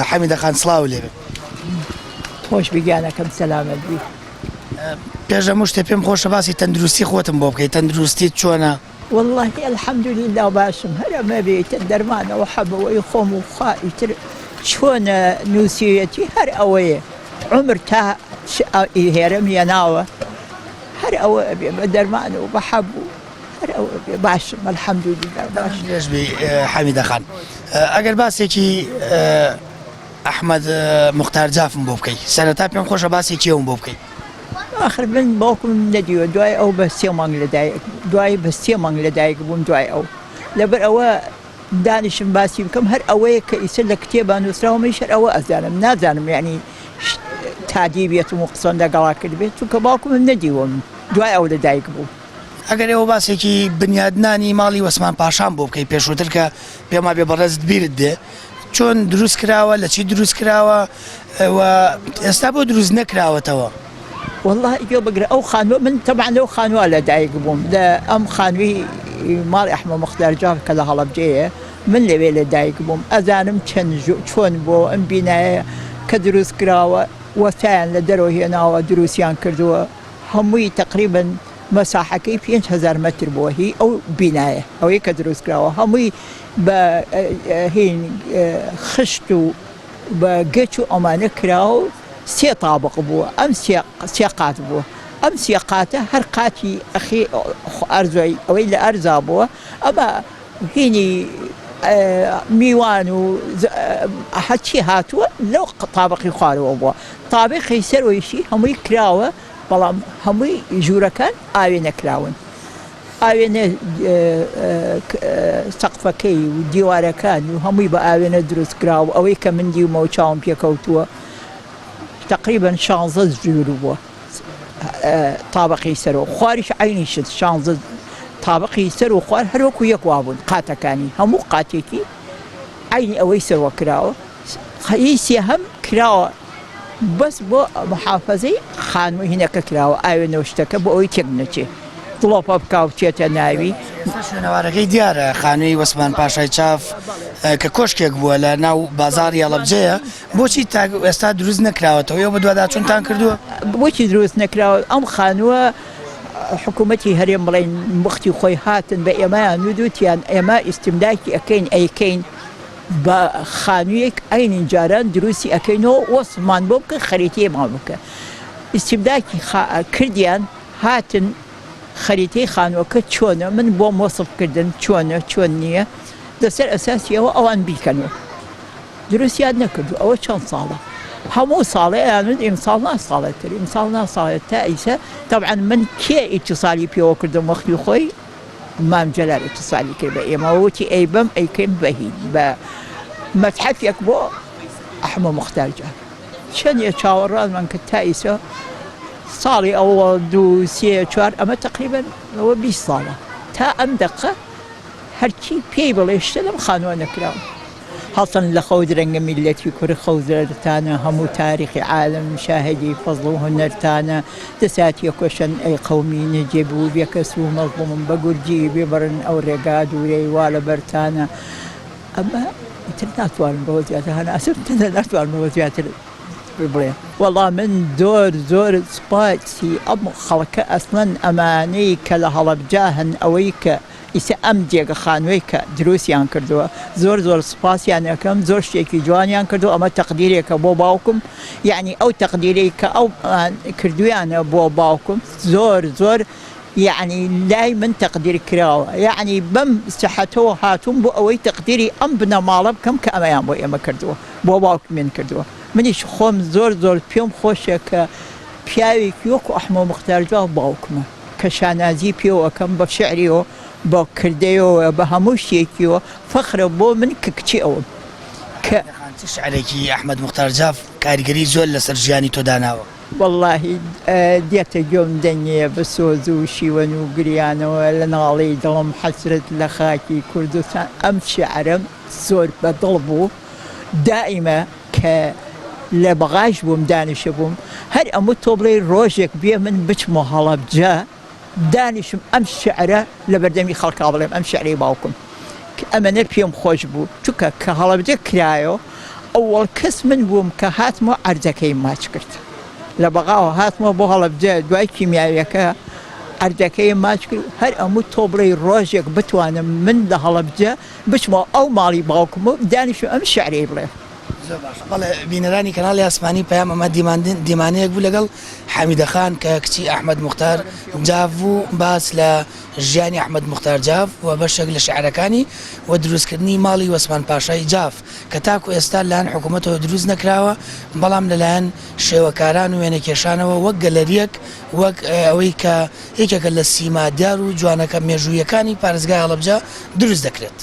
حەمیدە خان سڵاو لێ بێ. خۆش بی گیانەکەم سەلامەت بی. پێش هەموو شتێ پێم خۆشە باسی تەندروستی خۆتم بۆ بکەی تەندروستیت چۆنە؟ وەڵاهی الحمدللە باشم هەر ئەمە بێ ئیتر دەرمانەوە حەبەوەی خۆم و خوا ئیتر چۆنە نووسیویەتی هەر ئەوەیە عومر تا هێرەم هێناوە هەر ئەوە ئەبێ بە دەرمان و بە حەب و هەر ئەوە بێ باشم الحمدللە باشم. درێژ بی حەمیدە خان ئەگەر باسێکی ئەحمەد موختار جافم بۆ بکەی سەرەتا پێم خۆشە باسێکی ئەوم بۆ بکەی. ئاخر من باوکم نەدیوە دوای ئەو بە سێ مانگ لەدایک دوای بە سێ مانگ لەدایک بووم دوای ئەو لەبەر ئەوە دانیشم باسی بکەم هەر ئەوەیە کە ئیسە لە کتێبا نووسراوە منیش هەر ئەوە ئەزانم نازانم یعنی تادی بێتم و قسەم لەگەڵا کردبێت چونکە باوکمم نەدیوە من دوای ئەو لەدایک بووم. ئەگەر ئێوە باسێکی بنیادنانی ماڵی وەسمان پاشام بۆ بکەی پێشووتر کە پێم وابێ بەڕێزت بیرت دێ چۆن دروست کراوە لە چی دروست کراوە و ئێستا بۆ دروست نەکراوەتەوە؟ وەڵا گوێ بگرە ئەو خانووە من تەبعەن لەو خانووە لە دایک بووم لە ئەم خانووی ماڵی ئەحمە موختار جاف کە لە هەڵەبجەیە من لەوێ لە دایک بووم ئەزانم چەند چۆن بووە ئەم بینایە کە دروست کراوە وەستایان لە دەرەوە هێناوە دروستیان کردووە هەمووی تەقریبەن مەساحەکەی 5000 مەتر بووە هی ئەو بینایە ئەوەی کە دروست کراوە هەمووی بە هین خشت و بە گەچ و ئەمانە کراوە و سێ تابق بووە ئەم سێ سێ قات بووە ئەم سێ قاتە هەر قاتی ئەخی ئەرزۆی ئەوەی لە ئەرزا بووە ئەمە هینی میوان و هەرچی هاتووە لەو تابقی خوارەوە بووە تابقی سەرەوەیشی هەمووی کراوە بەڵام هەمووی ژوورەکان ئاوێنە کراون. ئاوێنە سەقفەکەی و دیوارەکانی و هەمووی بە ئاوێنە دروست کرا و ئەوەی کە من دیومە و چاوم پێکەوتووە تقریبا شانزە ژوور بووە تابقی سەر و خواریش عینی شت شانزە تابقی سەر و خوار هەروەکو یەک وابوون قاتەکانی هەموو قاتێکی عینی ئەوەی سەروە کراوە هی سێهەم کراوە بەس بۆ محافەزەی خانوو هینەکە کراوە ئاوێنە و شتەکە بۆ ئەوەی تێک نەچێ دڵۆپە بکا و بچێتە ناوی. ئێستا شوێنەوارەکەی دیارە خانووی وەسمان پاشای چاف کە کۆشکێک بووە لە ناو بازاڕی هەڵەبجەیە بۆچی تا ئێستا دروست نەکراوەتەوە ئێوە بەدواداچوونتان کردووە؟ بۆچی دروست نەکراوە ئەم خانووە حکوومەتی هەرێم بڵێین وەختی خۆی هاتن بە ئێمەیان وتیان ئێمە ئیستملاکی ئەکەین ئەیکەین بە خانوویەک عەینی جاران دروستی ئەکەینەوە وەسفمان بۆ بکە خەریتەیمان بکە ئیستیبداکی کردیان هاتن خەریتەی خانووەکە چۆنە من بۆم وەسف کردن چۆنە چۆن نییە لەسەر ئەساسی ئەوە ئەوان بیکەنەوە دروستیان نەکردو ئەوە چەند ساڵە هەموو ساڵێ ئەیانوت ئیمساڵ نا ساڵێ تر ئیمساڵ نا ساڵێ تا ئیسە تەبعەن من کێ ئیتیسالی پێوە کردم وەختی خۆی مام جەلال ئیتیسالی کرد بە ئێمەوە وتی ئەیبەم ئەیکەین بە هین بە مەتحەفێک بۆ ئەحمە موختار جان چەندێ چاوەڕوانمان کرد تا ئیسە ساڵی ئەوە دوو سێ چوار ئەمە تقریبا ئەوە 20 ساڵە تا ئەم دەقە هەرچی پێی بڵێ شتە لەم خانووە نەکراوە. هەڵسن لە خەو درەنگە میللەتی کورد خەو زەردتانە هەموو تاریخی عالەم شاهدی فەزڵ و هونەرتانە دەسا تێکۆشن ئەی قەومی نەجیب و بێکەس و مەزڵوم بە گورجی ببڕن ئەو ڕێگا دوورەی وا لە بەرتانە ئەمە ئیتر ناتوانم بەوە زیاتر هەناسەم تەنە ناتوانم بەوە زیاتر بڵێم وەڵا من زۆر زۆر سوپاسی ئەم خەڵکە ئەسڵەن ئەمانەی کە لە هەڵەبجە هەن ئەوەی کە ئیسە ئەم جێگە خانوەی کە دروستیان کردووە زۆر زۆر سوپاسیان ئەکەم زۆر شتێکی جوانیان کردووە ئەمە تەقدیرێکە بۆ باوکم یەعنی ئەو تەقدیرەی کە ئەو کردویانە بۆ باوکم زۆر زۆر یەعنی لای من تەقدیر کراوە یەعنی بەم سحەتەوە هاتووم بۆ ئەوەی تەقدیری ئەم بنەماڵە بکەم کە ئەمەیان بۆ ئێمە کردووە بۆ باوکی من کردووە منیش خۆم زۆر زۆر پێم خۆشە کە پیاوێکی وەکو ئەحمە موختار جاف باوکمە. کە شانازی پێوە ئەکەم بە شعریەوە بە کردەیەوە بە هەموو شتێکیەوە فەخرە بۆ من کە کچی ئەوم کە. خان چ شعرێکی ئەحمەد موختار جاف کاریگەری زۆر لەسەر ژیانی تۆ داناوە؟ وەڵاهی دێتە گوێم دەنگێ بە سۆز و شیوەن و گریانەوە لە ناڵەی دڵم حەسرەت لە خاکی کوردستان ئەم شیعرەم زۆر بە دڵ بوو دائیمە کە لە بەغاش بووم دانیشتبووم هەر ئەموت تۆ بڵێی ڕۆژێک بێ من بچمە هەڵەبجە دانیشم ئەم شعرە لە بەردەمی خەڵکا بڵێم ئەم شعرەی باوکم کە ئەمەنە پێم خۆش بوو چونکە کە هەڵەبجە کرایەوە. ئەوەڵ کەس من بووم کە هاتمەوە عەرزەکەیم ماچ کرد لە بەغاوە هاتمەوە بۆ هەڵەبجە دوای کیمیاویەکە عەرزەکەیم ماچ کرد هەر ئەموو تۆ بڵێی ڕۆژێک بتوانم من لە هەڵەبجە بچمەوە ئەو ماڵی باوکم و دانیشم ئەم شعرەی بڵێم. زۆر باشە بەڵێ بینەرانی کەناڵی ئاسمانی پەیام ئەمە دیمانەیەک بوو لەگەڵ حەمیدە خان کە کچی ئەحمەد موختار جاف بوو باس لە ژیانی ئەحمەد موختار جاف و بەشێک لە شیعرەکانی و دروستکردنی ماڵی وەسمان پاشای جاف کە تاکو ئێستا لەلایەن حکوومەتەوە دروست نەکراوە بەڵام لەلایەن شێوەکاران و وێنەکێشانەوە وەک گەلەرییەک وەک ئەوەی کە یەکێکە لە سیما دیار و جوانەکە مێژووییەکانی پارێزگای هەڵەبجە دروست دەکرێت.